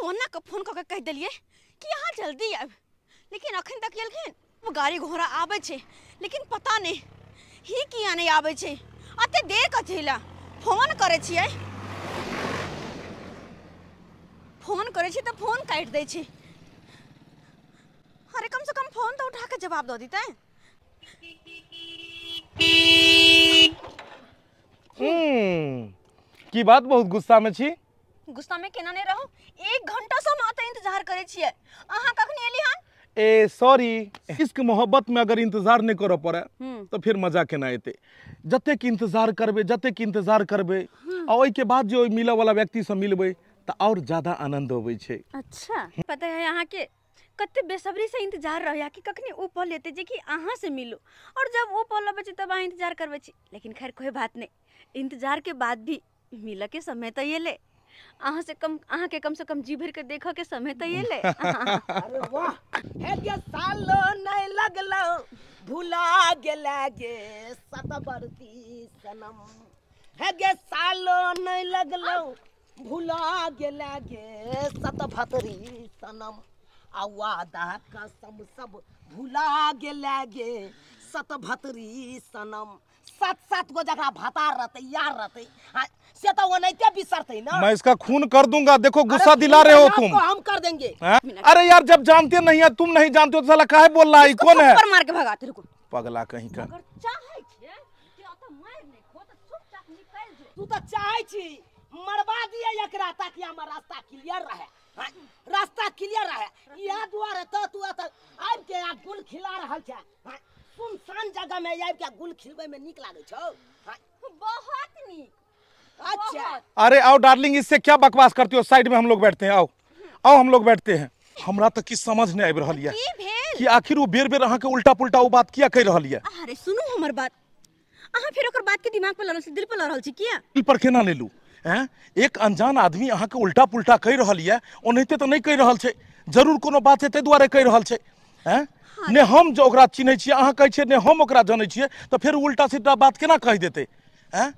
सोना के फोन कऽ के कहि देलियै कि अहाँ जल्दी आयब, लेकिन अखन तक एलखिन। गाड़ी घोड़ा आबै छै लेकिन पता नहि ही किया नहि आबै छै। अते देर कथी ला फोन करै छियै, फोन करै छी तऽ फोन काटि दै छै। अरे कम से कम फोन तऽ उठा के जवाब दऽ दितै। की बात, बहुत गुस्सा में छी? गुस्सा में केना नहीं रहू, 1 घंटा से हम अतऽ इंतजार करै छियै। अहाँ कखनी एली हन? ए सॉरी, इश्क मोहब्बत में अगर इंतजार नहीं करऽ पड़े तो फिर मजा केना एतै। जतेक इंतजार करबै, जतेक इंतजार करबै आ ओहिके बाद जे ओहि मिलऽ वाला व्यक्ति से मिलबै तऽ और ज्यादा आनंद अबै छै। अच्छा, पता है अहाँ के कते बेसब्री से इंतजार रहया कि कखनी ओ पल एतै जे कि अहाँ से मिलू, और जब ओ पल अबै छै तब अहाँ इंतजार करबै छी। लेकिन खैर कोई बात नहीं, इंतजार के बाद भी मिलऽ के समय तऽ एलै। अहाँ से कम, अहाँ के कम से कम जी भर के देखऽ के समय तऽ एलै। अरे वाह, हे गे सालो नहीं लगलो भुला गेला गे सतबरती सनम, हे गे सालो नहीं लगलो भुला गेला गे सतभतरी सनम, आ वादा कसम सब भुला गेला गे सतभतरी सनम। सात सात गो जगह भातार रहते यार रहते से तो ओनाहिते बिसरते ना। मैं इसका खून कर दूंगा, देखो गुस्सा दिला रहे हो तुम। हम कर देंगे। अरे यार जब जानते नहीं है, तुम नहीं जानते हो तो साला काहे बोल रहा है? कौन है? पर मार के भगा तेरे को पगला कहीं का। अगर चाहे छे कि ओत मार नहीं खो त चुपचाप निकल जो। तू तो चाहे छी मरवा दिए एकरा ताकि हमर रास्ता क्लियर रहे, रास्ता क्लियर रहे। इहा दुआरे तो तू एत आबि के आ गुल खिला रहल छै। सुनसान जगह में आबि के गुल खिलबै में नीक लागै छौ। बहुत नीक। अच्छा अरे आओ डार्लिंग, इससे क्या बकवास करती हो? साइड में हम लोग बैठते हैं, आओ आओ हम लोग बैठते हैं। हमरा तो किछु समझ नहीं आबि रहल ये कि आखिर वो बेर बेर अहाँ के उल्टा पुल्टा वो बात किया कहि रहल ये। अरे सुनू हमर बात, अहाँ फेर ओकर बात के दिमाग पर लड़ल छी, दिल पर लड़ल छी किया? दिल पर केना लेलू? हैं, एक अनजान आदमी अहाँ के उल्टा पुल्टा कहि रहल ये, ओनाहिते तऽ नहि कहि रहल छै, जरूर कोनो बात छै ताहि दुआरे कहि रहल छै। हैं, ने हम जो ओकरा चिन्है छियै, अहाँ कहै छियै ने हम ओकरा जनै छियै, तऽ फेर उल्टा सीधा बात केना कहि देतै? हैं,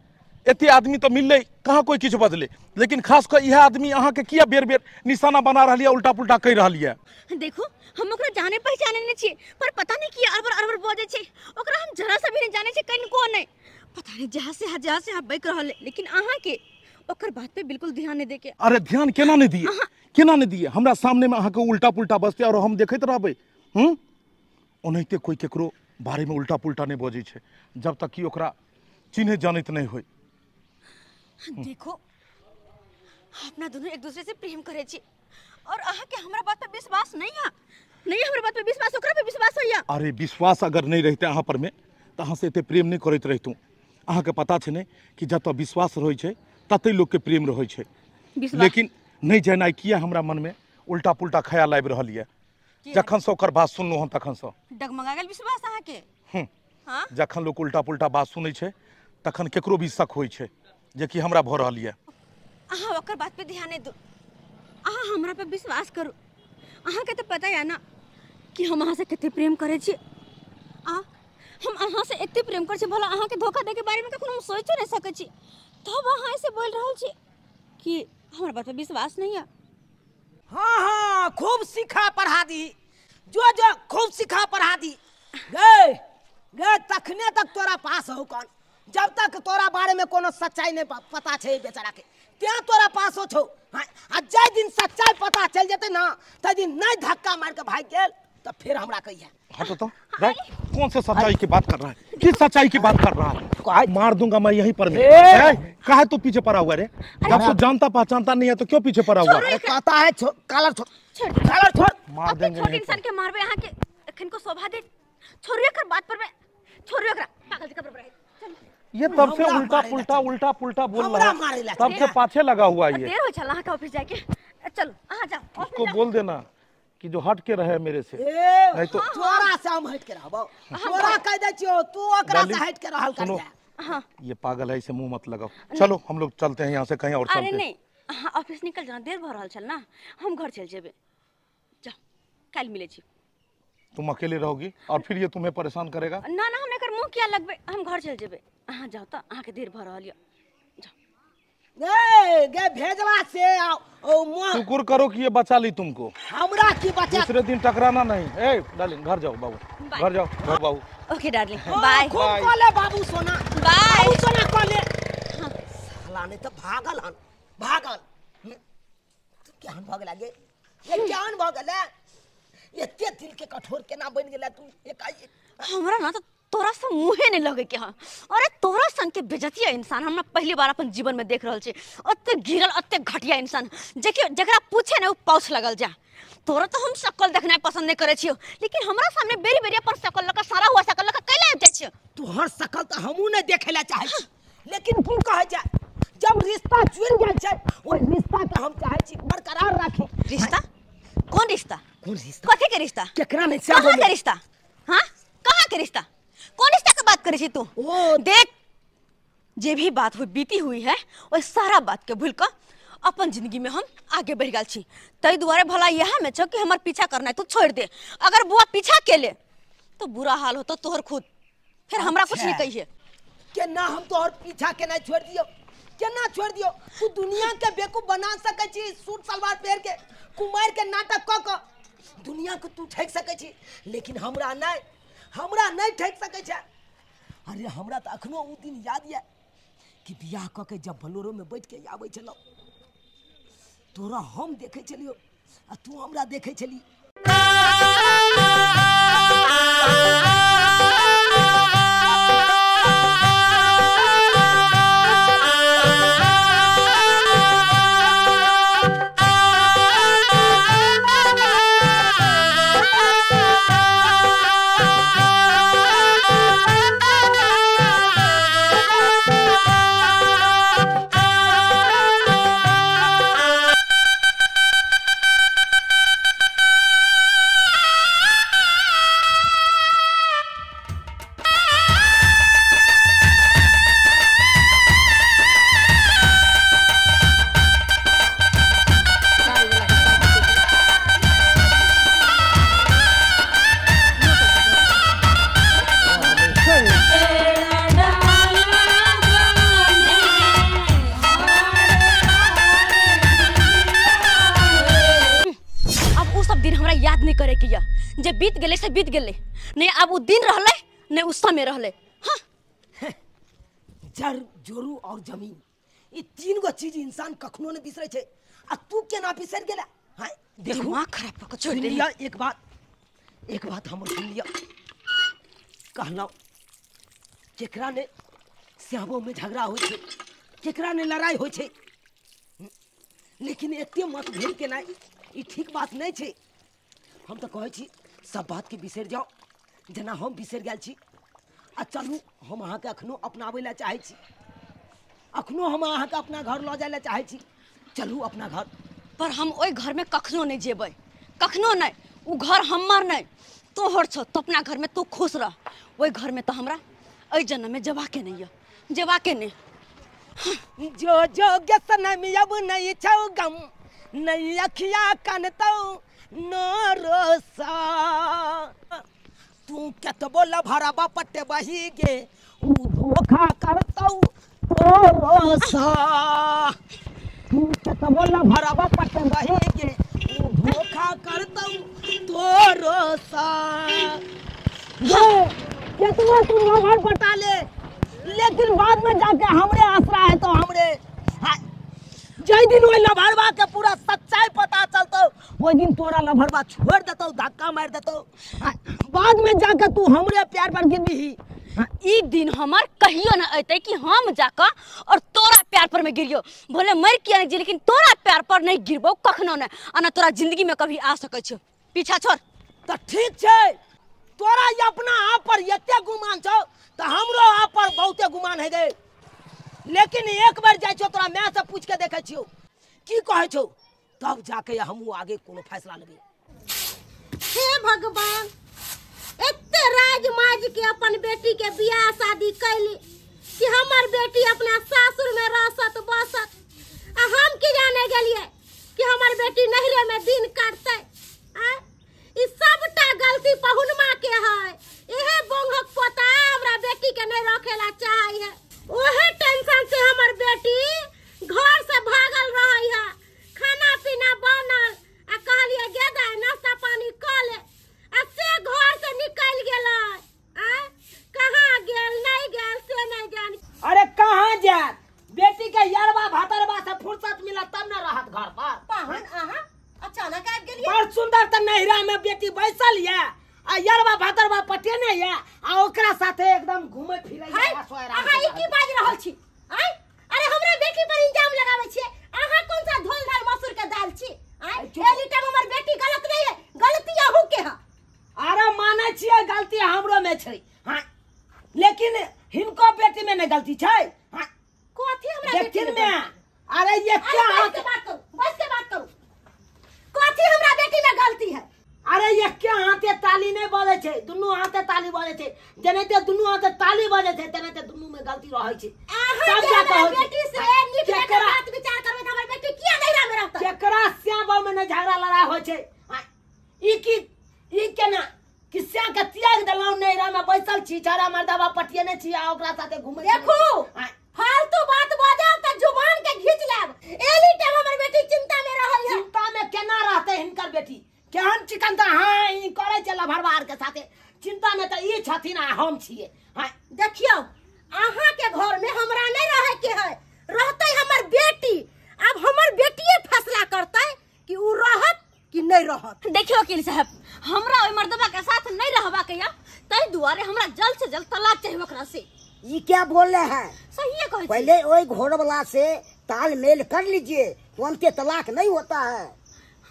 एते आदमी तऽ मिललै, कहाँ कोई किछु बदले, लेकिन खास कऽ इएह आदमी अहाँके किया बेर बेर निशाना बना रहल यऽ, उल्टा पुल्टा कहि रहल यऽ? देखो हम ओकरा जाने पहचाने नहि छियै, पर पता नहीं किया अरबर अरबर बजै छै। ओकरा हम जरा सा भी नहीं जानै छियै, कनिको नहि, पता नहीं जहाँ से जहाँ बकि रहल है। लेकिन अहाँके ओकर बात पे बिल्कुल ध्यान नहीं देके। अरे ध्यान केना नहीं दिए, केना नहीं दिए? हमरा सामने में अहाँके उल्टा पुल्टा बजतै और हम देखैत रहबै। ओनाहिते कोई केकरो बारे में उल्टा पुल्टा नहीं बजै छै जब तक कि ओकरा चिन्है जानैत नहीं होय। देखो अपना दोनों एक दूसरे से प्रेम करे छी और अहाँ के हमरा बात पे विश्वास नहीं है, नहीं हमरा बात पे विश्वास, ओकरा पे विश्वास होइया। अरे विश्वास अगर नहीं रहते अहाँ पर में तऽ अहाँ से एते प्रेम नहीं करैत रहितहुँ। अहाँ के पता छै ने कि जतऽ विश्वास रहै छै ततै लोक के प्रेम रहै छै। लेकिन नहीं जेनाइ किया हमरा मन में उल्टा पुल्टा ख्याल आबि रहल यऽ। जखन से ओकर बात सुनलहुँ हन तखन से डगमगा गेल विश्वास अहाँ के। हाँ, जखन लोक उल्टा पुल्टा बात सुनै छै तखन केकरो भी शक होइ छै, जे कि हमरा भऽ रहल यऽ। अहाँ ओकर बात पे ध्यान नहीं दू, अहाँ हमरा पे विश्वास करू। अहाँ के तो पता है ना कि हम अहाँ से कते प्रेम करै छी। आ हम अहाँ से एते प्रेम करै छी, भला अहाँ के धोखा दे के बारे में कखनो हम सोचो नहीं सकै छी, तब अहाँ ऐसे बोल रहल छी कि हमरा बात पे विश्वास नहीं है। हाँ हाँ, खूब सिखा पढ़ा दी, जो जो खूब सिखा पढ़ा दी। गए गए तखने तक तोरा पास हो कौन, जब तक तोरा बारे में कोनो सच्चाई नहीं पता छै बेचारा के, त्या तोरा पास हो छौ। हाँ, आ जाहि दिन सच्चाई पता चल जेतै ना तै दिन नहीं धक्का मार के भागि गेल तो फिर हमरा कहिया। हटो तो, कौन से सच्चाई की बात कर रहा है? किस सच्चाई की बात कर रहा है? मार दूंगा मैं यहीं पर। काहे तू पीछे पड़ा हुआ रे? जब तू जानता पहचानता नहीं है तो क्यों पीछे पड़ा हुआ? अरे कहता है कालर छोड़, कालर छोड़, मार देंगे। छोट इंसान के मारबे अहाँ के अखन को शोभा दे। छोड़ियो एकर बात पर में, छोड़ियो एकरा पागल जकाँ पर रहे। ये तब से उल्टा पुल्टा उल्टा पुल्टा बोल रहा है, तब से पाछे लगा हुआ है ये। देर हो चला अहाँ के ऑफिस जाके। चलो अहाँ जाओ, उसको बोल देना कि जो हट के रहे मेरे से, नहीं तो तोरा से हम हट के रहबो। तोरा कह दै छियो तू ओकरा से हट के रहल कर। हां ये पागल है, इसे मुंह मत लगाओ। चलो हम लोग चलते हैं यहाँ से कहीं और चलते हैं। अरे नहीं, ऑफिस निकल जाना, देर भ रहल छल ना, हम घर चल जेबे। जाओ काल्हि मिलै छी। तुम अकेले रहोगी और फिर ये तुम्हें परेशान करेगा? ना ना, हम एकर मुंह किया लगबे, हम घर चल जेबे। अहाँ जाओ तो, अहाँ के देर भ रहल य। जाओ। ए गे भेजला से ओ मुंह शुक्र करो कि ये बचा ली तुमको। हमरा की बचा, दूसरे दिन टकराना नहीं। ए डार्लिंग घर जाओ बाबू, घर जाओ घर बाबू। ओके डार्लिंग बाय। खूब कॉले बाबू सोना, बाय बाबू सोना कॉले। साला ने तो भागल हन, भागल तू केहन भऽ गेला गे, ये केहन भऽ गेला, एते दिल के कठोर केना बनि गेला तू एकाएक। हमरा ना तो तोरा से मुँहे नहीं लगे के हाँ। अरे तोरा सन के बेजतिया इंसान हमरा पहली बार अपन जीवन में देख रहल छी। अते गिरल अते घटिया इंसान जेके जकरा पूछे ने उ पाउछ लगल जा। तोरा तो हम शकल देखनाइ पसंद नहीं करे छियो, लेकिन हमरा सामने बेरी बेरी अपन शकल लका सारा हुआ शकल लका कैला आबि जाइ छियो। तोहर शकल तो हमहू नहीं देखे ला चाहे छी, लेकिन की कहै छै जब रिश्ता जुड़ गेल छै ओहि रिश्ता के हम चाहे छी बरकरार राखी। रिश्ता? कौन रिश्ता? कौन रिश्ता? कथी के रिश्ता? केकरा नहीं कहाँ के रिश्ता? हाँ कहाँ के रिश्ता? कौन रिश्ता के बात करे छी तू? देख जे भी बात हुई बीती हुई है और सारा बात के भूल कर अपन जिंदगी में हम आगे बढ़ गए छी। तई दुआरे भला यह में छो कि हमार पीछा करना है तू छोड़ दे। अगर बुआ पीछा के ले तो बुरा हाल होता तोहर खुद, फिर हमरा कुछ नहीं कहिए। केना हम तोहर पीछा के नहीं छोड़ दियो, केना छोड़ दियो? तू दुनिया के बेवकूफ बना सके छी सूट सलवार पहन के कुमार के नाटक क क दुनिया के तू ठक सके छी, लेकिन हमरा नहीं, हमरा नहीं ठक सके छै। अरे हमरा तो अखनो उ दिन याद ये कि बियाह क के जब बलोरो में बैठ के आबै छलौ तोरा हम देखे छलियो आ तू हमरा देखे छली। जे बीत गेले से बीत गेले, नहीं अब उ दिन रहले नहीं उस समय रहले। हाँ जर जोरू और जमीन ये तीन गो चीज इंसान कखनो नहीं बिसरे छै, आ तू केना बिसर गेला? हां देखू दिमाग खराब क छोड़ लिया। एक बात हमर सुन लिया, कहलौ केकरा ने स्याबो में झगड़ा होय छै, केकरा ने लड़ाई होय छै, लेकिन एते मतभेद केनाइ ई ठीक बात नहीं छै। हम तो कहै छी सब बात के बिसरि जाओ जेना हम बिसरि गेल छी, आ चलू हम अहाँके अखनो अपनाबै लए चाहै छी, अखनो हम अहाँके अपना घर लऽ जाय लए चाहै छी, चलू अपना घर। पर हम ओहि घर में कखनो नहीं जेबै, कखनो नहीं। उ घर हमर नहीं तोहर छौ, तो अपना घर में तू खुश रह। ओहि घर में तो हमरा एहि जन्म में जेबाके नहीं यऽ, जेबाके नहीं। जो जो सनम अब नहीं छौ गम नहीं अखिया कनतौ नो रोसा, तू कतबो लभरबा पटे बही गे उ धोखा करतौ तो रोसा, तू कतबो लभरबा पटे बही गे उ धोखा करतौ तो रोसा। ये केतबो तू लभर पटा ले, लेकिन बाद में जाके हमरे आसरा है तो हमरे जै दिन वही लभरबा के पूरा सच्चाई पता चलतौ ओहि दिन तोरा लभरबा छोड़ देतौ, धक्का मारि देतौ, बाद में जाके तू हमरे प्यार पर गिरबी। ई दिन हमार कहियो न अयतै कि हम जाकर और तोरा प्यार पर में गिरियो, भले मर किया नहीं जी लेकिन तोरा प्यार पर नहीं गिरबौ कखनो नहीं, आ न तोरा जिंदगी में कभी आ सकै छौ। पीछा छोड़। तो ठीक छै, तोरा अपना आप पर एते गुमान छौ तो हमरो आप पर बहुते गुमान है गए, लेकिन एक बार जाइ छौ तोरा my से पूछ के देखै छियौ की कहै छौ, तब जाके हमहूँ आगे कोनो फैसला लेबै। हे भगवान, एते राज माज के अपन बेटी के बियाह शादी कैली कि हमर बेटी अपना सासुर में रसत बसत, आ हम की जाने गेलिए कि हमर बेटी नैहरे में दिन काटतै। ई सबटा गलती पहुनमा के है, इहे बोंगक पोता हमरा बेटी के नहीं रखेला चाहे है, ओहे टेंशन से हमर बेटी घर एहन सुंदर त नैहरा में बेटी बैसल या आ यरवा भातरवा पटेने या आ ओकरा साथे एकदम घूमे फिरे या। अहाँ ई की बाज रहल छी? आय अरे हमरा बेटी पर इंजाम लगाबै छी, अहाँ कौन सा धोल धाल मसूर के दाल छी? आय एनी टाइम हमर बेटी गलत नहीं है, गलती अहू के है। अरे मानै छियै गलती हमरो में छै, हां, लेकिन हिनको बेटी में नहीं गलती छै। हां कथी हमरा बेटी में? अरे ये क्या हाथ बात करू, बस के बात करू, कथी हमरा बेटी में गलती है? अरे ये क्या हाथे ताली नहीं बजै छै, दुनू हाथे ताली बजै छै, जेनाहिते दुनू हाथे ताली बजै छै तेनाहिते दुनू में गलती रहै छै। अहाँ के हमरा बेटी से नीक जकाँ बात विचार करबै त हमर बेटी किया नैहरा में रहतै? केकरा श्याम में नहीं झगड़ा लड़ाई होइ छै? ई की ई केना कि श्याम के त्याग देलहुँ, नैहरा में बैसल छी, छड़ा मर्दाबा पटियने छी आ ओकरा साथे घुमै। देखू फालतू बात बजाब त जुबान के घींच लेब। एनी टाइम हमर बेटी चिंता में रहल है। चिंता में केना रहतै हिनकर बेटी? केहन चिकन त हां ई करै छै लभरवार के साथे, चिंता में त ई छथिन आ हम छियै। हां देखियौ अहाँ के घर में हमरा नहीं रहे के है, रहतै हमर बेटी। अब हमर बेटिए फैसला करतै कि उ रहत कि नहीं रहत। देखियो वकील साहब, हमरा ओइ मर्दबा के साथ नहीं रहबा के या, तै दुआरे हमरा जल्द से जल्द तलाक चाहिए ओकरा से। ये क्या बोल रहे हैं? सही है, पहले वही घोड़ वाला से तालमेल कर लीजिए, तुरंत तलाक नहीं होता है।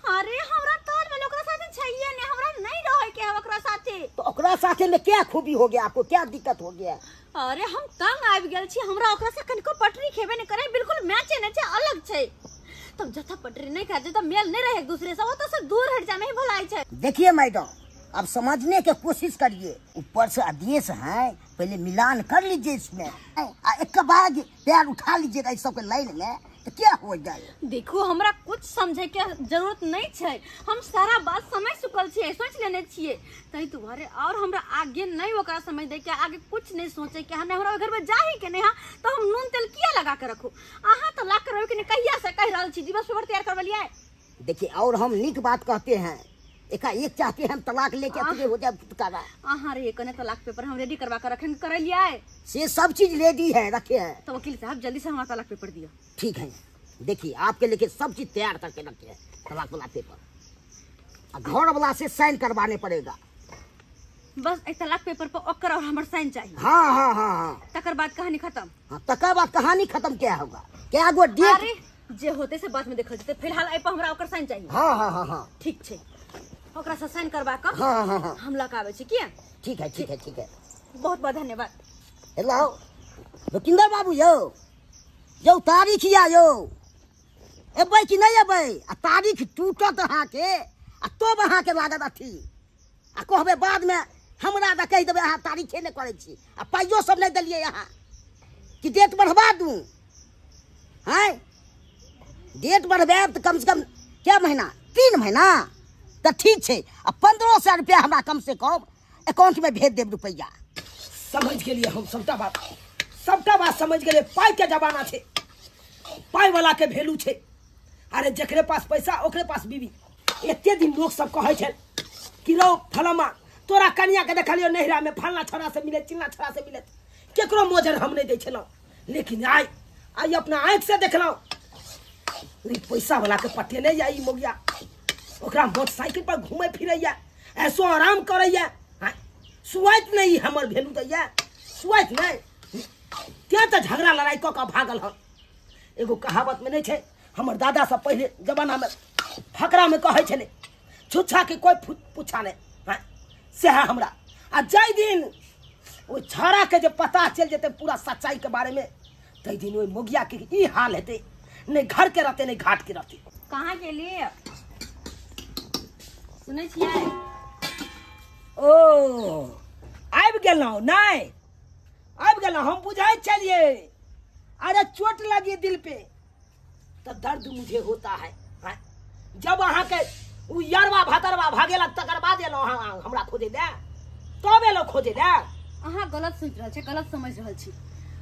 अरे हमरा तालमेल ओकरा साथे चाहिए नहीं, हमरा नहीं रहे के है ओकरा साथे। तो ओकरा साथे में क्या खूबी हो गया आपको, क्या दिक्कत हो गया? अरे हम तंग आबि गेल छी, हमरा ओकरा से कनिको पटरी खेबे नहीं करे, बिल्कुल मैचे नहीं छै, अलग छै। तब जथा पटरी नहीं खाते तब मेल नहीं रहे एक दूसरे से, वो तो सब दूर हट जाए में ही भलाई छै। देखिए मैडम, अब समझने के कोशिश करिए, ऊपर से आदेश है, पहले मिलान कर लीजिए इसमें, एक बाद पैर उठा लीजिएगा इस सबके लाइन में तो क्या हो जाए। देखो हमरा कुछ समझे के जरूरत नहीं छै, हम सारा बात समझ चुकल छियै, सोच लेने छियै, तै दुआरे और हमरा आगे नहीं ओकरा समझ दे के आगे कुछ नहीं सोचे के नहीं हमरा घर में जाही के नहीं। हाँ तो हम नून तेल किया लगा के रखू? अहाँ तो ला के रहो कि कहिया से कह रहल छी, दिवस पेपर तैयार करवलियै। देखिए और हम नीक बात कहते हैं, एकाएक चाहते हैं हम तलाक लेके अतरे हो जाए फुटकारा। अहाँ रे कने तलाक पेपर हम रेडी करवा के रखें करलियै से सब चीज रेडी है, रखे हैं। तो वकील साहब जल्दी से हमारा तलाक पेपर दियो। ठीक है, देखिए आपके लेके सब चीज तैयार करके रखे हैं तलाक वाला पेपर, घर वाला से साइन करवाने पड़ेगा। बस एक तलाक पेपर पर ओकर और हमर साइन चाहिए। हाँ हाँ हाँ हाँ, तकर बाद कहानी खत्म। हाँ तकर बाद कहानी खत्म क्या होगा, क्या गो डेट? अरे जे होते से बाद में देखल जेतै, फिलहाल एहि पर हमरा ओकर साइन चाहिए। हाँ हाँ हाँ हाँ ठीक छै, ओकरा से साइन करवा के हाँ हाँ हाँ हम लऽ के आबै छी। किया? ठीक है ठीक है ठीक है, बहुत बहुत धन्यवाद। हेलो लोकिंदर बाबू, यौ यौ तारीख या यौ एबै कि नहीं एबै? आ तारीख टूटत अहाँके आ तब अहाँके लागत अथी, आ कहबै बादमे हमरा तऽ कहि देबै अहाँ तारीखे नहि करै छी आ पाइयो सब नहि देलियै अहाँ, कि डेट बढ़वा दू? आँय डेट बढ़बायब तऽ कमसँ कम कै महीना, 3 महीना तऽ ठीक छै, आ 1500 रुपया हमरा कम से कम अकाउंटमे भेज देब रुपैआ। समझ गेलियै हम सबटा बात, सबटा बात समझ गेलियै। पाइ के जमाना छै, पाइ वाला के वैल्यू छै। अरे जकरे पास पैसा ओकरे पास बीवी। एते दिन लोक सब कहै छै कि रौ फलामा तोरा कनिया के देखलियौ नैहरा में फलना छोरा से मिले चिलना छोरा से मिले, केकरो मोजर हम नहीं दै छलहुँ, लेकिन आइ आइ अपना आँखि से देखलहुँ पैसा वाला के पटेने या ई मोगिया, ओकरा मोटरसाइकिल पर घूमे फिरैया, ऐसो आराम करैया, सुआइत नहीं हमर वैल्यू दैया, सुआइत नहीं। क्या तऽ झगड़ा लड़ाई कऽ कऽ भागल हन। एगो कहावत में नहीं छै, हमर दादा सब पहले जमाना में फकरा में कहै छलै, छुच्छा के कोई पूछा नहीं। हाँ सएह हमरा। आ जाहि दिन ओहि छौड़ा के जे पता चलि जेतै पूरा सच्चाई के बारे में, ताहि दिन ओहि मोगिया के ई हाल हेतै, नहीं घर के रहतै नहीं घाट के रहतै। कहाँ गेलियै? सुनै छियै? ओ आबि गेलहुँ? नहि आबि गेलहुँ, हम बुझै छलियै। अरे चोट लगी दिल पे तो दर्द मुझे होता है। हाँ? जब अहाँके उ यरवा भतरवा भागेलक तकर बाद एलहुँ अहाँ हमरा खोजै लए, तब एलहुँ खोजै लए। अहाँ गलत सोचि रहल छी, गलत समझ रहल छी।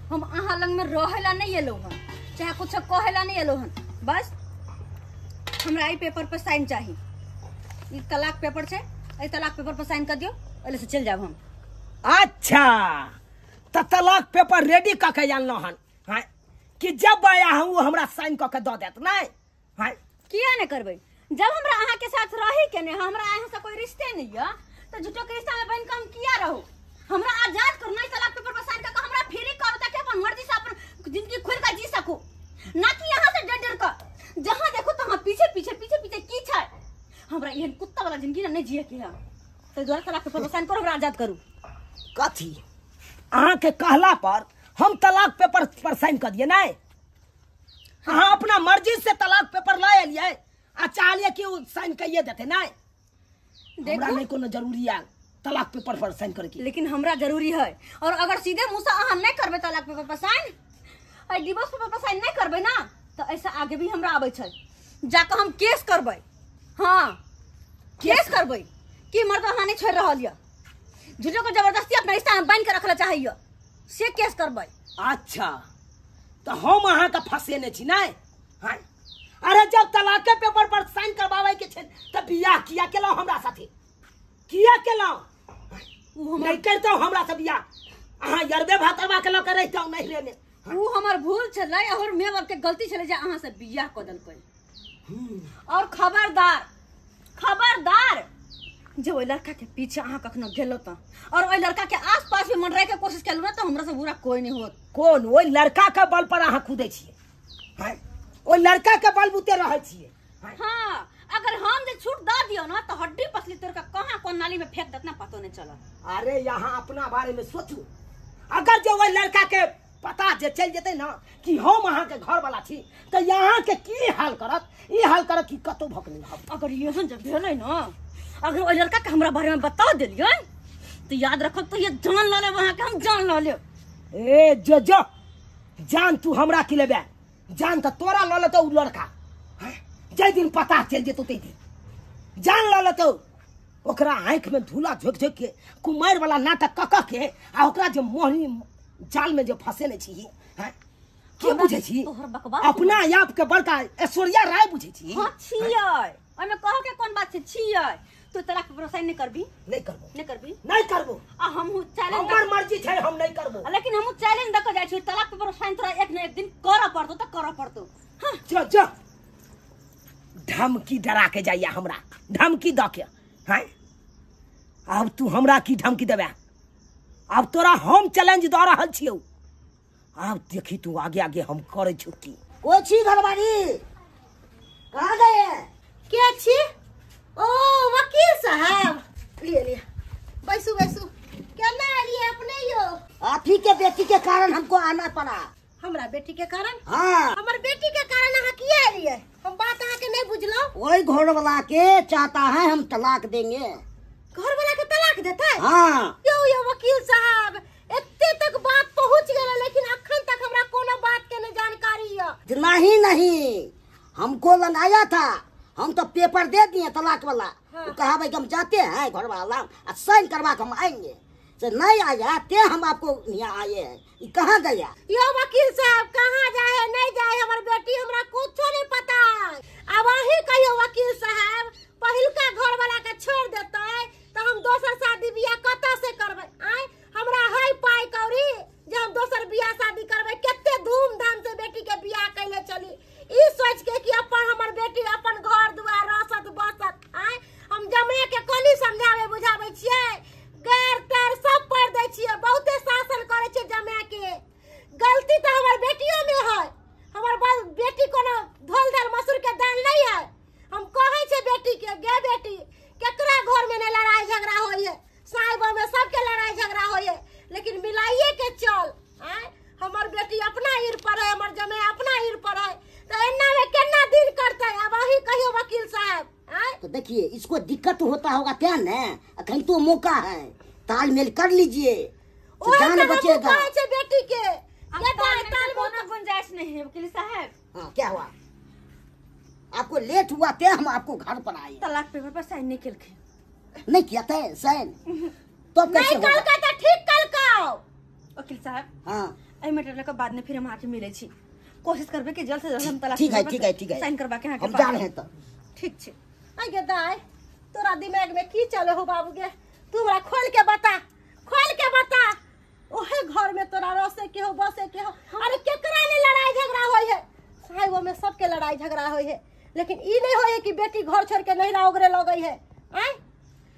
हम अहाँ लगमे रहै लए नहि एलहुँ हन, चाहे कुछो कहै लए नहि एलहुँ हन। बस हमरा एहि पेपर पर साइन चाही। ई तलाक पेपर छै, एहि तलाक पेपर पर साइन कर दियौ, ओहि से चलि जायब हम। अच्छा तऽ तलाक पेपर रेडी कऽ के आनलहुँ हन? हाँ कि जब आया हूँ हमरा साइन कऽ के दऽ देत? नहि हाँ किया नहि करबै? जब हमरा अहाँ के साथ रही के नहीं, हमरा अहाँ से कोई रिश्ते नहीं है, तो झूठो के रिश्ता में बन के हम किया रहो? हमरा आजाद करू, नहीं तलाक पेपर पर साइन करके हमरा फ्री करू ताकि अपन मर्जी से अपन जिंदगी खोल के जी सकू, ना कि यहाँ से डर डर कर जहाँ देखो तहाँ पीछे पीछे पीछे पीछे की छै। हमरा एहन कुत्ता वाला जिंदगी ना नहीं जिए के है, तो द्वारा तलाक पेपर पर साइन करू, हमरा आजाद करू। कथी अहाँ के कहला पर हम तलाक पेपर पर साइन कर दिए? नहीं, अहाँ अपना मर्जी से तलाक पेपर ला एलियै आ चाहलियै कि ओ साइन करिए देते। नहीं, हमरा नहीं कोनो जरूरी है तलाक पेपर पर साइन करे के, लेकिन हमरा जरूरी है। और अगर सीधे मुंह से अहाँ नहीं करबै तलाक पेपर पर साइन, और डिवोर्स पेपर पर साइन नहीं करबै ना, तो ऐसा आगे भी हमरा आबै छै, जाके हम केस करबै। हाँ, केस करबै कि मर्द अहाँ नहीं छोड़ रहल यऽ, झूठो को जबरदस्ती अपना रिश्ता में बांध के रखला चाहिए, से केस करबै। अच्छा, तो हम अहाँ के फंसेने छी नहीं? हाँ, अरे जब तलाक के पेपर पर साइन करवावे के छै त बियाह किया केलौ हमरा साथे? किया केलौ? नहीं करतौ हमरा से बियाह, अहाँ यरबे भातरवा के लऽ के रहितौ नहीं लेने। उ हमर भूल छलै और my बाप के गलती छलै जे अहाँ से बियाह कऽ देलकै। और खबरदार, खबरदार जे ओहि लड़का के पीछे अहाँ कखनो गेलो त और ओहि लड़का के आस पास भी मंडराय के कोशिश केलौ ना, तो हमरा से बुरा कोई नहीं होत। कोन ओहि लड़का के बल पर अहाँ कूदै छियै? हैं, ओहि लड़का के बल बुते रहै छियै? हाँ, अगर हम जे छूट द दियो ना तो हड्डी पसली तोड़ के कहाँ कोन नाली में फेंक देत ना पतो नहीं चलत। अरे यहाँ अपना बारे में सोचू, अगर जे ओहि लड़का के पता जे चल जेतै ना कि हम अहाँ के घर वाला छी, तो यहाँ के की हाल करत, ई हाल करत कि कतौ भक नहीं रहत। अगर एहन जब भेलै ना, अगर ओहि लड़का के हमरा बारे में बता देलियै तो याद रखब तो ये जान ल लेब, अहाँ के हम जान ल लेब। ए जो जो जान तू हमरा की लेबे, जान तो तोरा ल लेतौ उ लड़का, जै दिन पता चल जेतौ तै दिन जान ल लेतौ। ओकरा आँखि में धूला झोंकि झोंकि के कुमारि वाला नाटक कऽ कऽ के आ ओकरा जे मोहनी जाल में जे फंसेने छी, हैं की बुझै छी? अपना आप के बड़का ऐश्वर्या राय बुझै छी? हां छियै, ओइमे कहऽ के कोन बात छै, छियै। तू तलाक पेपर साइन नहीं करबी? नहीं करबो। नहीं करबी? नहीं करबो। आ हमहु चैलेंज, हमर मर्जी छै, हम नहीं करबो। लेकिन हमहु चैलेंज दऽ के जाइ छी, तलाक पेपर साइन तोरा एक न एक दिन करऽ पड़तौ त करऽ पड़तौ। हां जो जो धमकी डरा के जाइया हमरा, धमकी दऽ के। हैं अब तू हमरा की धमकी देबे? अब तोरा हम चैलेंज दऽ रहल छियौ, अब देखी तू आगे आगे हम करै छियौ की। कोई छी घरवाली कहाँ गए? के छी? ओ वकील साहब, लिए लिए बैसू बैसू। केना एलियै अपने यो? आप ही के बेटी के कारण हमको आना पड़ा। हमरा बेटी के कारण? हाँ, हमर बेटी के कारण अहाँ किया एलियै? हम बात अहाँ के नहीं बुझलौ। वही घर वाला के चाहता है हम तलाक देंगे। घर वाला के तलाक देते? हाँ। यो यो वकील साहब, एते तक बात पहुंच गेल लेकिन अखन तक हमरा कोनो बात के नहीं जानकारी है। नहीं नहीं, हमको लगाया था, हम तो पेपर दे दिए तलाक वाला। हाँ। वो कहा भाई हम जाते हैं घर वाला साइन करवा के हम आएंगे, तो नहीं आया ते हम आपको यहाँ आए हैं। ये कहाँ गया? यो वकील साहब कहाँ जाए नहीं जाए, हमार बेटी हमरा कुछ नहीं पता। अब अही कहियो वकील साहब, पहिलका घर वाला के छोड़ देते तो हम दोसर शादी बियाह कतऽ से करबै? आय हमरा है पाई कौड़ी जे हम दोसर बियाह शादी करबै? कते धूमधाम से बेटी के बियाह कैले चली, ई सोच के कि अपन हमर बेटी अपन घर दुआर रसत बसत। आय हम जमे के कोनी समझावे बुझावे छियै, गैर तर सब पढ़ दै छियै, बहुते शासन करै छियै जमे के। गलती तो हमर बेटियों में है, हमर बेटी कोनो धोल धाल मसूर के दाल नहीं है। हम कहै छियै बेटी के, गे बेटी केकरा घर में नहीं लड़ाई झगड़ा होय है, साइब में सबके लड़ाई झगड़ा होय है, लेकिन मिलाइए के चल। आय हमर बेटी अपना ईर पर है, हमर जमे अपना ईर पर है, तो एना में केना दिन करते? अब अही कहियो वकील साहब। आय तो देखिए इसको दिक्कत होता होगा क्या न, अखन तो मौका है, तालमेल कर लीजिए तो जान बचेगा। बेटी के ताल कोनो गुंजाइश नहीं है वकील साहब। हाँ क्या हुआ आपको लेट हुआ थे, हम आपको घर पर आए। तलाक पेपर पर साइन नहीं केलखिन। नहीं किया था साइन तो नहीं कल का तो ठीक कल का। वकील साहब हाँ एहि मैटर के बाद में फिर हम आके मिले छी, कोशिश करबे कि जल्द से जल्द हम तलाक ठीक है ठीक है ठीक है साइन करवा के हम जा रहे हैं। तो ठीक छै। आई गे दाई, तोरा दिमाग में की चले हो बाबू गे? तू हमरा खोल के बता, खोल के बता। ओहे घर में तोरा रसे के हो बसे के हो, अरे केकरा ले लड़ाई झगड़ा होय है? साहिबो में सबके लड़ाई झगड़ा होय है, लेकिन ई नहीं होय कि बेटी घर छोड़ के नहिरा ओगरे लगै है। आय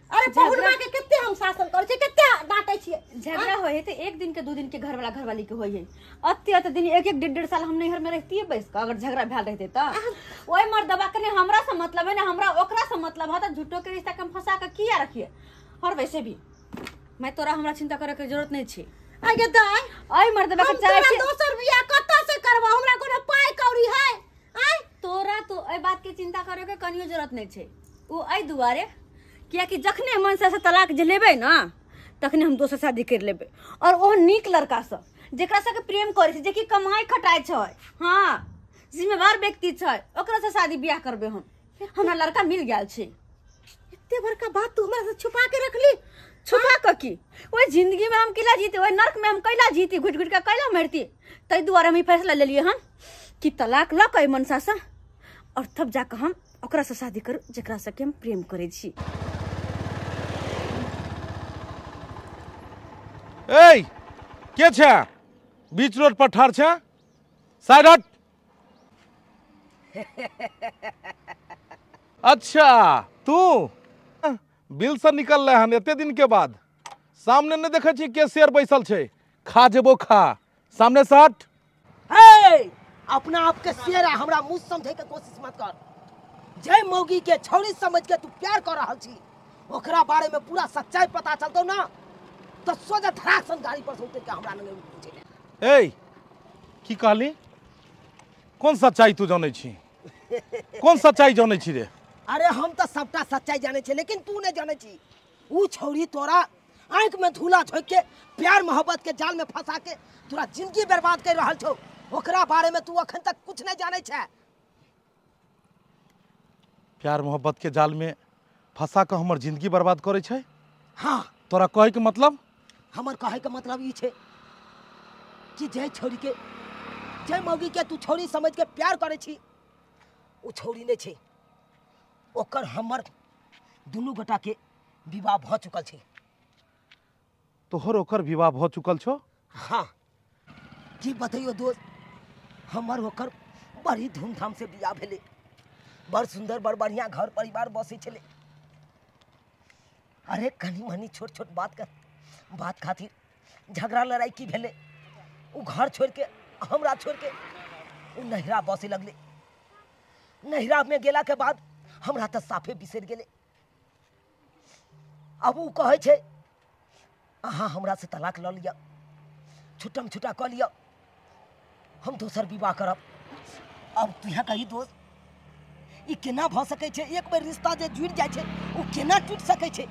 अरे पहुन मां के कते हम शासन करै छियै, कते डांटै छियै। झगड़ा होय है तो एक दिन के दू दिन के घर वाला घरवाली के होय है, अत्ते अत्ते दिन एक एक डेढ़ डेढ़ साल हम नैहर में रहतिए बैस के, अगर झगड़ा भेल रहते त ओइ मर्दबा के हमरा से मतलब है ना हमरा ओकरा से मतलब है, त झूठो के रिश्ता के हम फंसा के किया रखिए। और वैसे भी मैं तोरा हमरा चिंता करे के जरूरत नहीं छै। आगे दाई ओइ मर्दबा के चाहे छी दोसर बियाह कतऽ से करबा, हमरा कोनो पाई कौड़ी है? आय तोरा तो एहि बात के चिंता करे के कनियो जरूरत नहीं छै। ओ एहि दुआरे कियाकि जखने मनसा से तलाक जे लेबै ना तखने हम दोसर शादी कर लेबै, और ओ नीक लड़का से जेकरा से प्रेम करै छै, जेकि कमाई खटाइ छै, हाँ जिम्मेवार व्यक्ति छै, ओकरा से शादी बियाह करबै हम। हमरा लड़का मिल गेल छै। एते बड़का बात तू हमरा से छुपा के रखली? छुपा के की, ओहि जिंदगी में हम केला जीते, ओहि नर्क में हम कैला जीती, घुटि घुटि के कैला मरती, ताहि दुआरे हम ई फैसला लेलियै हन कि तलाक लऽ के मनसा से और तब जाके हम ओकरा से शादी करू जेकरा से हम प्रेम करै छी। ए के छै बीच रोड पर ठाढ़ छै? साइड हट। अच्छा तू बिल से निकल रहे हन एते दिन के बाद, सामने नहीं देखे छी के शेर बैसल छै, खा जेबो खा, सामने से हट। ए अपना आप के शेर आ हमरा मुँह समझे के कोशिश मत कर। जय मौगी के छौड़ी समझ के तू प्यार कर रहल छी, ओकरा बारे में पूरा सच्चाई पता चलतो ना तो सोझा धड़ाक सन गाड़ी पर से उतर के हमरा लगे पूछे। ए की कहली? कौन सच्चाई तू जानै छी? कौन सच्चाई जानै छी रे? अरे हम तो सबटा सच्चाई जानै छी, लेकिन तू नहीं जानै छी। ऊ छौड़ी तोरा आँख में धूला झोंक के प्यार मोहब्बत के जाल में फंसा के तोरा जिंदगी बर्बाद कर रहल छौ, ओकरा बारे में तू अखन तक कुछ नहीं जानै छै। प्यार मोहब्बत के जाल में फंसा के हमर जिंदगी बर्बाद करै छै? हाँ। तोरा कहै के मतलब? हमर कहै के मतलब ई छै कि जे छौड़ी के, जे मौगी के तू छौड़ी समझ के प्यार करै छी, उ छौड़ी नहीं छै, ओकर हमर दुनू गोटा के विवाह भ चुकल छै। तोहर ओकर विवाह भ चुकल छौ? हाँ। की बतैयो दोस्त, हमर ओकर बड़ी धूमधाम से बियाह भेलै, बड़ सुंदर बड़ बढ़िया घर परिवार बसै छलै। अरे कनी मनी छोट छोट बात कर बात खातिर झगड़ा लड़ाई की भेलै, उ घर छोड़ के हमरा छोड़ के उ नहिरा बसे लगलै। नहिरा में गेला के बाद हमरा तो साफे बिसरि गेलै। अब उ कहै छै अहाँ हमरा से तलाक लऽ लिअ, छुटम छुटा कऽ लिअ, हम दोसर विवाह करब। अब तू यहाँ कही दोस्त, ई केना भऽ सकै छै? एक बेर रिश्ता जे जुड़ि जाइ छै ओ केना टूटि सकै छै?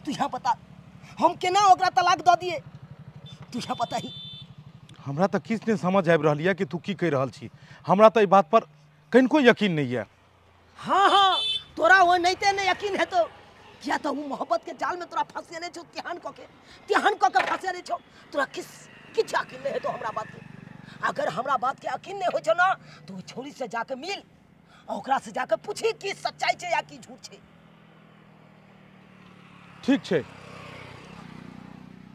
तू यहाँ बता, हम केना ओकरा तलाक दऽ दिए? तू यहाँ बताही। हमरा तऽ किछु नहि समझ आबि रहल यऽ कि तू की कहि रहल छी। हमरा तऽ एहि बात पर कनिको यकीन नहीं है। हाँ हाँ, तोरा वो नहीं ते नहीं यकीन है तो किया तो वो मोहब्बत के जाल में तोरा फंसे छौ, तेहन कऽ के फंसे छौ, तोरा किछ यकीन नहीं है तो हमरा बात के। अगर हमरा बात के यकीन नहीं हो छौ ना तो छोरी से जाके मिल, ओकरा से जाके पूछी कि सच्चाई छै या कि झूठ छै। ठीक छै,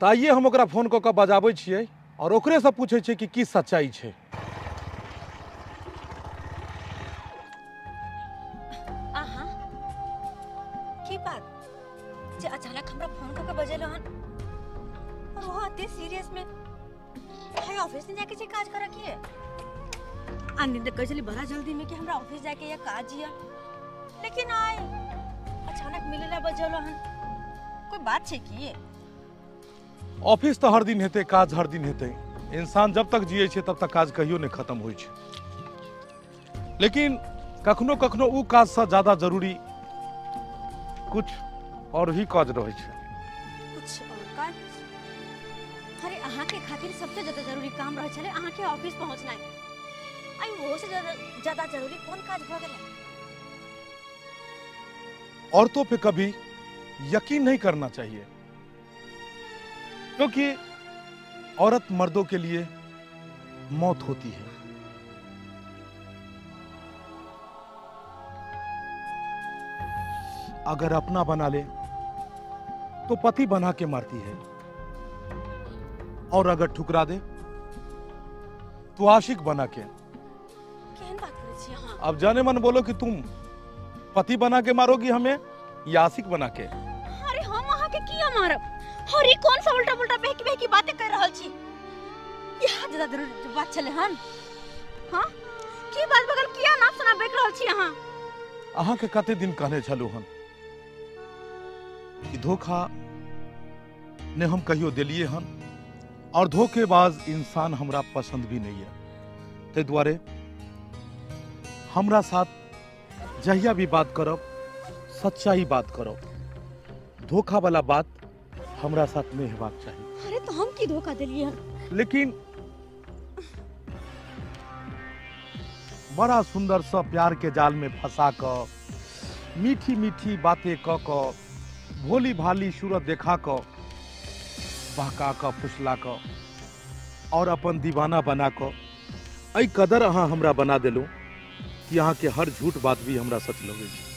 तऽ आइए हम ओकरा फोन कऽ के बजाबै छियै और ओकरे से पूछै छियै कि की सच्चाई छै। अहाँ की बात जे अचानक हमरा फोन कऽ के बजेलो हन, और वो अते सीरियस में? हाय ऑफिस नहीं जाके छै काज करे के? आन दिन कहै छली बड़ा जल्दी में कि हमरा ऑफिस जाके या काज या, लेकिन आइ अचानक मिले ला बजेलो हन, कोई बात छै की? ऑफिस तो हर दिन हेतै, काज हर दिन हेतै। इंसान जब तक जियै छै तब तक काज कहियो नहीं खत्म होइ छै, लेकिन कखनो कखनो उ काज से ज्यादा जरूरी कुछ और भी काज रहै छै। कुछ और काज? अरे अहाँ के खातिर सबसे ज्यादा जरूरी काम रहै छलै अहाँ के ऑफिस पहुँचनाइ, आई वो से ज्यादा जरूरी कोन काज भऽ गेलै? औरतों पे कभी यकीन नहीं करना चाहिए, क्योंकि औरत मर्दों के लिए मौत होती है। अगर अपना बना ले तो पति बना के मारती है, और अगर ठुकरा दे तो आशिक बना के। केहन बात करै छी? छी अहाँ? अब जाने मन बोलो कि तुम पति बना के मारोगी हमें या आशिक बना के? अरे हम अहाँ के किया मारब? और ई कौन सा उल्टा पुल्टा बहकी बहकी बातें कर रहल छी? यहाँ ज्यादा जरूरी बात छले हन। हाँ की बात बगल किया नाम सुना बेक रहल छी अहाँ? अहाँ के कते दिन कहने छलू हन कि धोखा ने हम कहियो देलिए हन और धोखेबाज इंसान हमरा पसंद भी नहीं है। ते दुआरे हमरा साथ जहिया भी बात करब सच्चाई बात करब, धोखा वाला बात हमरा साथ नहीं हेबाक चाही। अरे तो हम की धोखा देलिए हन? लेकिन बड़ा सुंदर सा प्यार के जाल में फंसा क मीठी मीठी बातें क क भोली भाली सूरत देखा क बहका क फुसला क और अपन दीवाना बना क एहि कदर अहाँ हमरा बना देलहुँ कि अहाँ के हर झूठ बात भी हमरा सच लगै छै।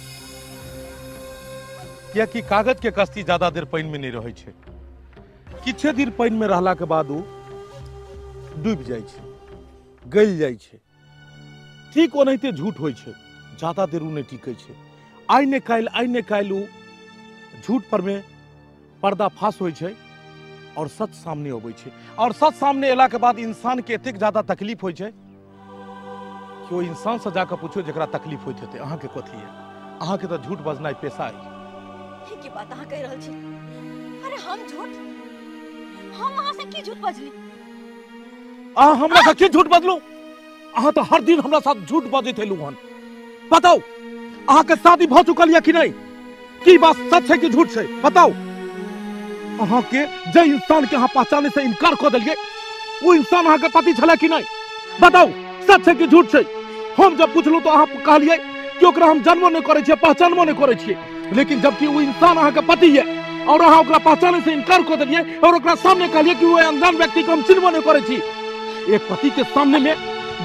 कियाकि कागज के कश्ती ज्यादा देर पानि में नहीं रहै छै, किछे देर पानि में रहला के बाद ओ डूबि जाइ छै, गलि जाइ छै। ठीक ओनाहिते झूठ होइ छै, ज्यादा देर ओ नहि टिकै छै। आइ ने काल्हि ओ झूठ पर में पर्दाफाश होइ छै और सच सामने अबै छै। और सच सामने एला के बाद इंसान के एतेक ज्यादा तकलीफ होइ छै कि ओ इंसान से जाकर पूछो जकरा तकलीफ होइत हेतै अहाँके कथी है, अहाँके तऽ झूठ बजनाइ पेशा है। की बात अहाँ कहि रहल छी? अरे हम झूठ, हम अहाँ से की झूठ बजली? अहाँ हमरा से की झूठ बजलू? अहाँ तऽ हर दिन हमरा साथ झूठ बजैत एलू हन। बताउ अहाँके शादी भऽ चुकल यऽ कि नहि? की बात सच है कि झूठ छै? बताउ। अहाँ के जे इंसान के अहाँ पहचाने से इनकार कऽ देलियै ओ इंसान अहाँके पति छलै कि नहि? बताउ सच है कि झूठ छै? हम जब पुछलहुँ तऽ अहाँ कहलियै कि ओकरा हम जानबो नहि करै छियै, पहचानबो नहि करै छियै, लेकिन जबकि ओ इंसान अहाँके पति यऽ और अहाँ ओकरा पहचाने से इनकार कऽ देलियै और ओकरा सामने कहलियै कि ओ अनजान व्यक्ति के हम चिन्हबो नहि करै छी। एक पति के सामने में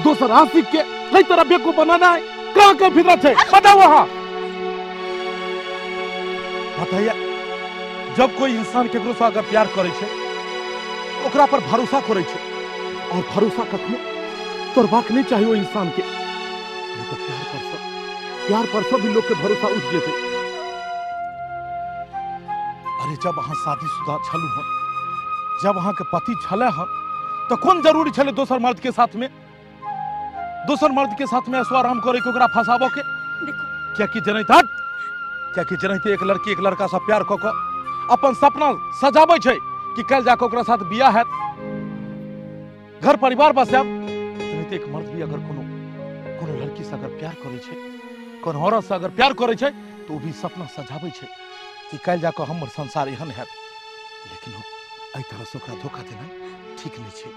दोसर आशिक के कई तरह बेवकूफ बनाना है, कहाँ के फितरत है? बताओ अहाँ बताइए। जब कोई इंसान केकरो से अगर प्यार करै छै ओकरा पर भरोसा करै छै और भरोसा कखनो तोड़बाक नहीं चाहिए ओ इंसान के, नहीं तो प्यार पर सब भी लोग के भरोसा उठ जेतै। अरे जब अहाँ शादीशुदा छलू हन, जब अहाँ के पति छले हन, तो कोन जरूरी छले दोसर मर्द के साथ में, दोसर मर्द के साथ में ऐशो आराम करे के ओकरा फंसाबो के? कियाकि जनैत हट, कियाकि जनैत एक लड़की एक लड़का से प्यार कऽ कऽ अपन सपना सजाबै छै कि कल जाके ओकरा साथ बियाह हैत, घर परिवार बसायब। जनैत एक मर्द भी अगर कोनो कोनो लड़की से अगर प्यार करै छै, कोनो औरत से अगर प्यार करै छै तो भी सपना सजाबै छै कि कल जाके हमर संसार एहन हैत। लेकिन एहि तरह से ओकरा धोखा देनाइ ठीक नहीं छै।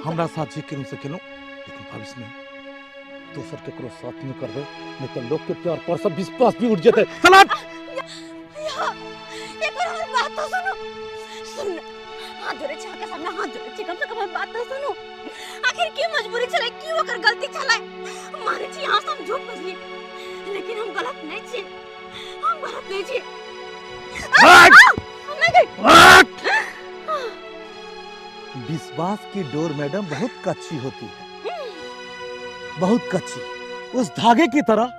हमरा साथ जे केलहुँ से केलहुँ, लेकिन भविष्य में दोसर केकरो साथ नहीं करबै, नहीं तो लोग के प्यार पर सब विश्वास भी उठ जेतै। सलाद एक बार हमर बात तो सुनो, सुन, हाथ जोड़े छी अहाँके सामने, हाथ जोड़े छी, कम से कम हमर बात तो सुनो। आखिर की मजबूरी छलै, की ओकर गलती छलै? मानै छी अहाँ से हम झूठ बजली, लेकिन हम गलत नहीं छी, हम गलत नहीं छी। विश्वास की डोर मैडम बहुत कच्ची होती है, बहुत कच्ची, उस धागे की तरह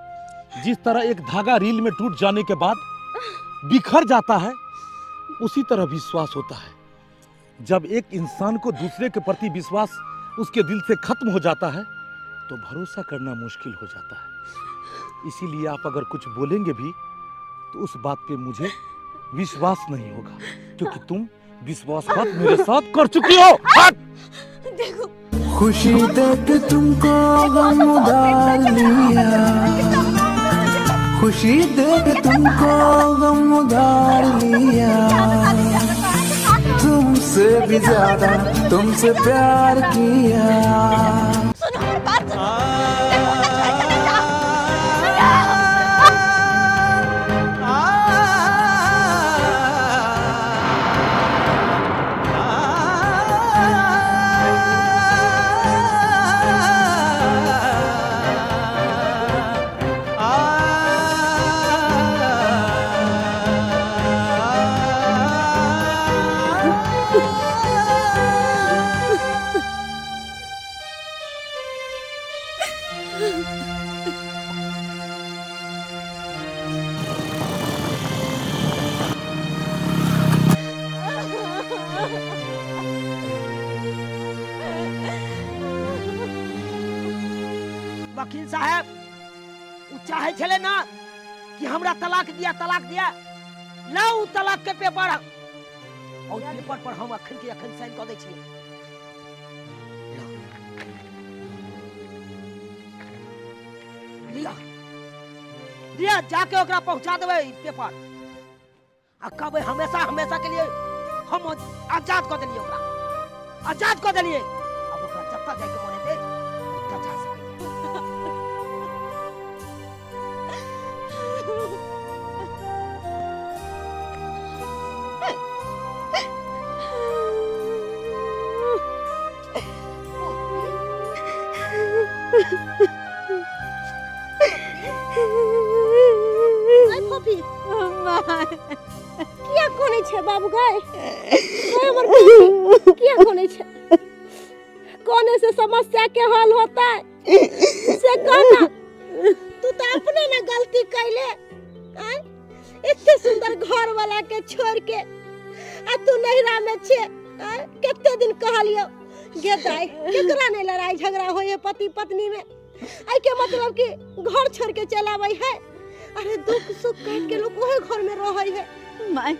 जिस तरह एक धागा रील में टूट जाने के बाद बिखर जाता है, उसी तरह विश्वास होता है। जब एक इंसान को दूसरे के प्रति विश्वास उसके दिल से खत्म हो जाता है तो भरोसा करना मुश्किल हो जाता है। इसीलिए आप अगर कुछ बोलेंगे भी तो उस बात पे मुझे विश्वास नहीं होगा, क्योंकि तुम विश्वासघात मेरे साथ कर चुकी हो। देखो खुशी देख तुमको गम उधार लिया, खुशी देख तुमको गम उधार लिया, तुमसे भी ज्यादा तुमसे प्यार किया। सुनो मेरी बात सुनो, देखो ना छोड़ के नहीं जाओ। वकील साहब उ चाहे छले ना कि हमरा तलाक दिया तलाक दिया, लाउ तलाक के पेपर और पेपर पर हम अखन के अखन साइन क दै छियै। लिया लिया जाके ओकरा पहुंचा देबै पेपर आ कहबै हमेशा हमेशा के लिए हम आजाद क देलियै, ओकरा आजाद क देलियै। अब ओकरा जतऽ जाइके मन हेतै ओतऽ जा सकैए। किया कोने छे बाबू गाय? हमर बेटी किया कोने छे? कोने से समस्या के हल होता है से कहना। तू तो अपने ना गलती कैले, इतने सुंदर घर वाला के छोड़ के आ तू नहिरा में छे। कितने दिन कहलियो गे दाई केकरा नहीं लड़ाई झगड़ा होए पति पत्नी में, आई के मतलब कि घर छोड़ के चलावे है। अरे दुख सुख काट के लोग वही घर में रहे है। माय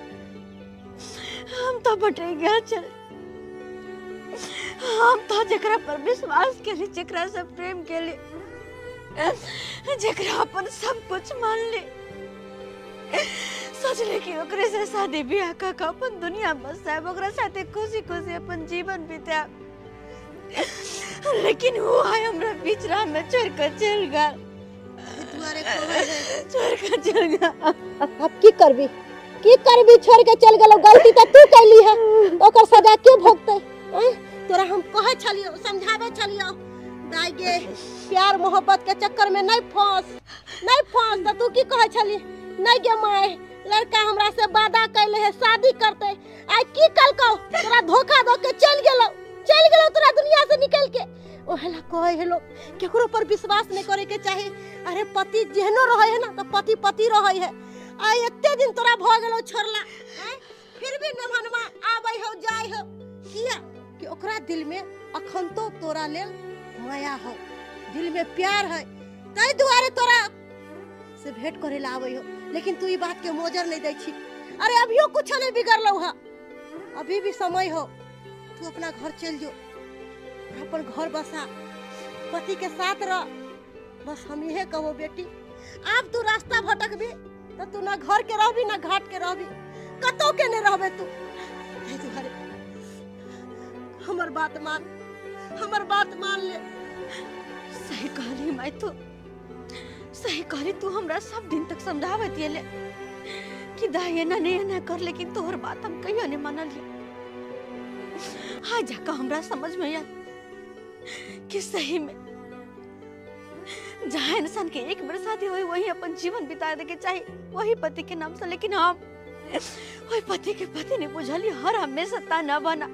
हम तो बटे गया चल, हम तो जकरा पर विश्वास केली, जकरा से प्रेम केली, जकरा अपन सब कुछ मान ली, सोचले कि ओकरे से शादी ब्याह का अपन दुनिया बसाएब, ओकरा साथे खुशी खुशी अपन जीवन बिताएब, लेकिन वो आए हमरा बीच राह में छोड़ कर चल गया, छोड़ कर चल गया। अब की करबी की करबी, छोड़ के चल गेलो। गलती तो तू कैली है, ओकर सजा के भोगते? तोरा हम कहे छलियो समझावे छलियो दाई गे प्यार मोहब्बत के चक्कर में नहीं फंस नहीं फंस, तो तू की कहे छली? नहीं गे my लड़का हमरा से वादा कैले है शादी करते, आई की कलको तोरा धोखा दो के चल गेलो, चल गेलो तोरा दुनिया से निकल के। ओहेला कहे है लोग केकरो पर विश्वास नहीं करे के चाही। अरे पति जेहनो रहे है ना तो पति पति रहे है। आई एते दिन तोरा भ गेलो छोड़ला, फिर भी नमनवा आबै हो जाय हो, किया कि ओकरा दिल में अखन तो तोरा लेल माया हो, दिल में प्यार है, तै दुआरे तोरा से भेंट करे ला आबै हो। लेकिन तू ई बात के मोजर नहीं दै छी। अरे अभियो कुछ नहीं बिगड़लौ है, अभी भी समय हो, तू अपना घर चल जो, अपन घर बसा, पति के साथ रह। बस हम इहे कहो बेटी, अब तू रास्ता भटकबी तो तू ना घर के रहबी ना घाट के रहबी, कतौ के नहीं रहबे तू। दुआरे हमर बात मान, हमर बात मान ले। सही कहली माय, तू सही कहली। तू हमरा सब दिन तक समझावत ये ले कि दाई एना नहीं एना कर, लेकिन तोहर बात हम कहियो नहीं मानलिए। हाँ जाकर हमरा समझ में आया कि सही में जहाँ इंसान के एक बार शादी हुई वही अपन जीवन बिता दे के चाहिए, वही पति के नाम से। लेकिन हम वही पति के पति नहीं बुझली, हर हमेशा ताना बना,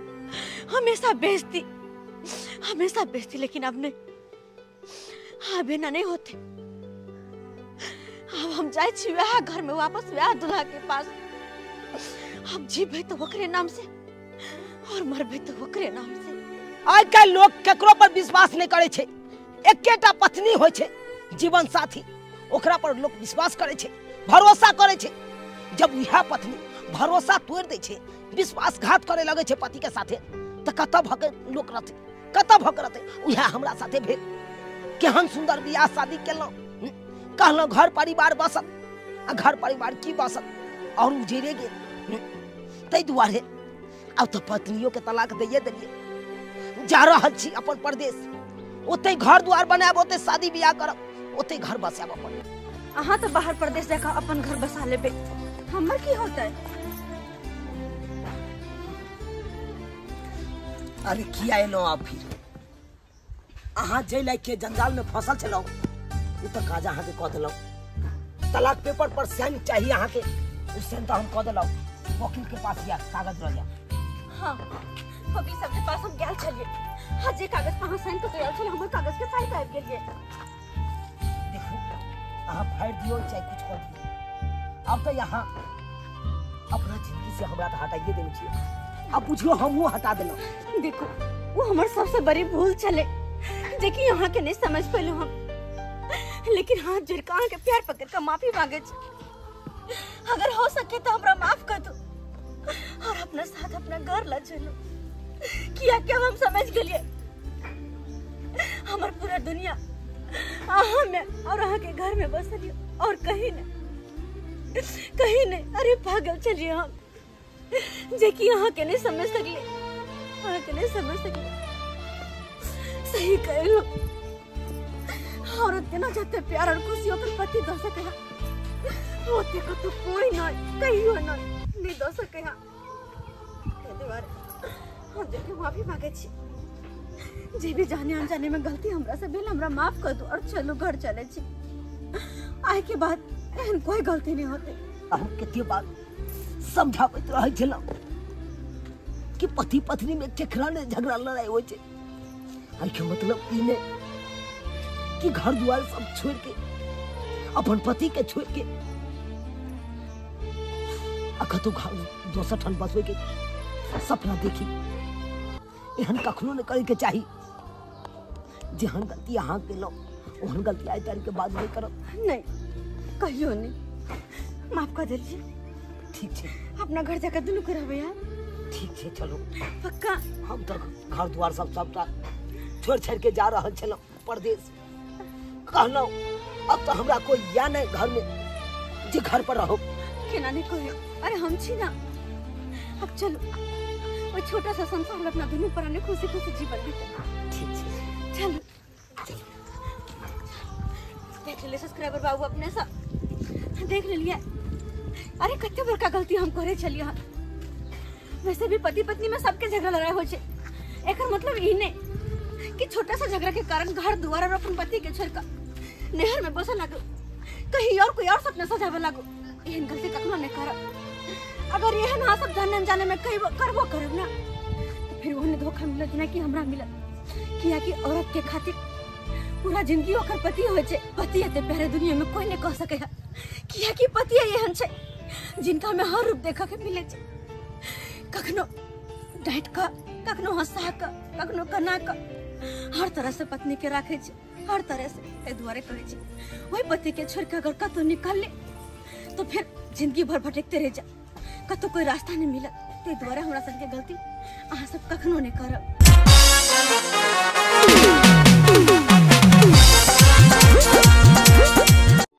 हमेशा बेइज्जती, हमेशा बेइज्जती। लेकिन अब नहीं, अब एना नहीं होते। अब हम जाए छी वह घर में वापस, वह दूल्हा के पास। अब जीबे तो ओकरे नाम से और मरबे तो ओकरे नाम से। आइ काल्हि लोग केकरो पर विश्वास नहीं करे छे। एकेटा पत्नी होय छे जीवन साथी, ओकरा पर लोग विश्वास करे छे, भरोसा करे छे। जब यह पत्नी भरोसा तोड़ दै छे, विश्वासघात करे लगे छे पति के साथे, तो कतऽ भऽ के लोक रहतै, कतऽ भऽ के रहतै? उएह हमरा साथे भेल। केहन सुंदर बियाह शादी केलहुँ, कहलहुँ घर परिवार बसत, आ घर परिवार की बसत, और उजैरे गेल। ताहि दुआरे आब तऽ पत्नियों के तलाक दैये देलियै। जा रहल छी अपन परदेश, ओतै घर द्वार बनायब, ओतै शादी बियाह करब, ओतै घर बसायब अपन। अहाँ तो बाहर परदेश जाकर अपन घर बसा लेबे, हमर की होतै? अरे किया एलहुँ आब फिर? अहाँ जाहि लायक के जंजाल में फसल छलहुँ ओ तऽ काज अहाँके कऽ देलहुँ। तलाक पेपर पर साइन चाही अहाँके, ओ साइन तऽ हम कऽ देलहुँ। वकील के पास या कागज लऽ जा। हाँ वकील साहब के पास हम गेल छलियै। हाँ जे कागज पर अहाँ साइन कऽ के आयल छलियै, हमर कागज के फाड़ि कऽ आबि गेलियै। देखू अहाँ फाड़ि दियौ चाहे कुछ कऽ दियौ, आब तऽ यहाँ अपना जिंदगी से हमरा तऽ हटाइए देने छियै। अब बुझियौ हमहूँ हटा देलहुँ। देखू वो हमर सबसे बड़ी भूल छलै, जेकि अहाँ के नहीं समझ पेलहुँ हम। लेकिन हाथ जोड़ के अहाँ के प्यार पकड़ के माफी मांगे छी। अगर हो सके तो हमरा माफ कर दो और अपना साथ अपना घर ला चलो। किया कि हम समझ गेलिए हमर पूरा दुनिया अहाँ में और अहाँ के घर में बसल और कहीं नहीं, कहीं नहीं। अरे पागल चलिए हम जे कि अहाँ के नहीं समझ सकले, अहाँ के नहीं समझ सकले। सही कहलो, औरत के ना जाते प्यार और खुशी ओकर पति दऽ सके है, ओते कतौ कोई नहीं, कहियो नहीं नहीं दऽ सके है। ताहि दुआरे हम जे माफी मांगे छी, जे भी जाने अनजाने में गलती हमरा से भेल हमरा माफ कर दो और चलो घर चले छी। आइ के बाद एहन कोई गलती नहीं होते। हम कते बार समझाबैत रहै छलहुँ कि पति पत्नी में केकरा ने झगड़ा लड़ाई होइ छै। एहिके मतलब ई नहि कि घर दुआर सब छोड़ के अपन पति के छोड़ के आ कतौ घर दोसर ठाम बसबै के सपना देखी, एहन कखनो नहि करैके चाही। जेहन गलती अहाँ केलहुँ ओहन गलती आइ तारीख के बाद नहि करब। नहीं कहियो नहीं, माफ कर देलिए। ठीक छै, अपना घर जाकर दुनू के रहबै यार। ठीक छै चलो पक्का। हम तऽ घर दुआर सब सबटा छोड़ छाड़ि के जा रहल छलहुँ परदेश। कहलहुँ अब तऽ हमरा कोई या नहीं घर में जे घर पर रहो। केना नहीं कोई, अरे हम छी ना। अब चलो वो छोटा सा संसार में अपना दुनू प्राणी खुशी खुशी जीवन बीते। ठीक छै चलो चलो। देख ले सब्सक्राइबर बाबू अपने सब देख लिया। अरे कते बड़का गलती हम करे छलिए। वैसे भी पति पत्नी में सबके झगड़ा लड़ाई हो छे, एकर मतलब ई नहीं कि छोटा सा झगड़ा के कारण घर दुआर और अपन पति के छोड़ के नहर में बसे लागो, कहीं और कोई और सपना सजावे लागो। एहन गलती कखनो नहीं करब। अगर एहन अहाँ सब जाने अनजाने में कहीं करबो करब ना तो फिर ओहने धोखा मिलत ना कि हमरा मिलत। किया कि औरत के खातिर पूरा जिंदगी ओकर पति होइ छै। पति एते प्यारे दुनिया में कोई नहीं कह सके है, किया कि पति एहन छै जिनका में हर रूप देखे के मिले छै। कखनो डांट के, कखनो हंसा के, कखनो कना के, हर तरह से पत्नी के राखे छै, हर तरह से। ताहि दुआरे कहै छै वही पति के छोड़ के अगर कतौ निकल ले तो फिर जिंदगी भर भटकते रह जा, कतौ कोई रास्ता नहीं मिलत। ताहि दुआरे हमरा सबके गलती अहाँ सब कखनो नहीं करब।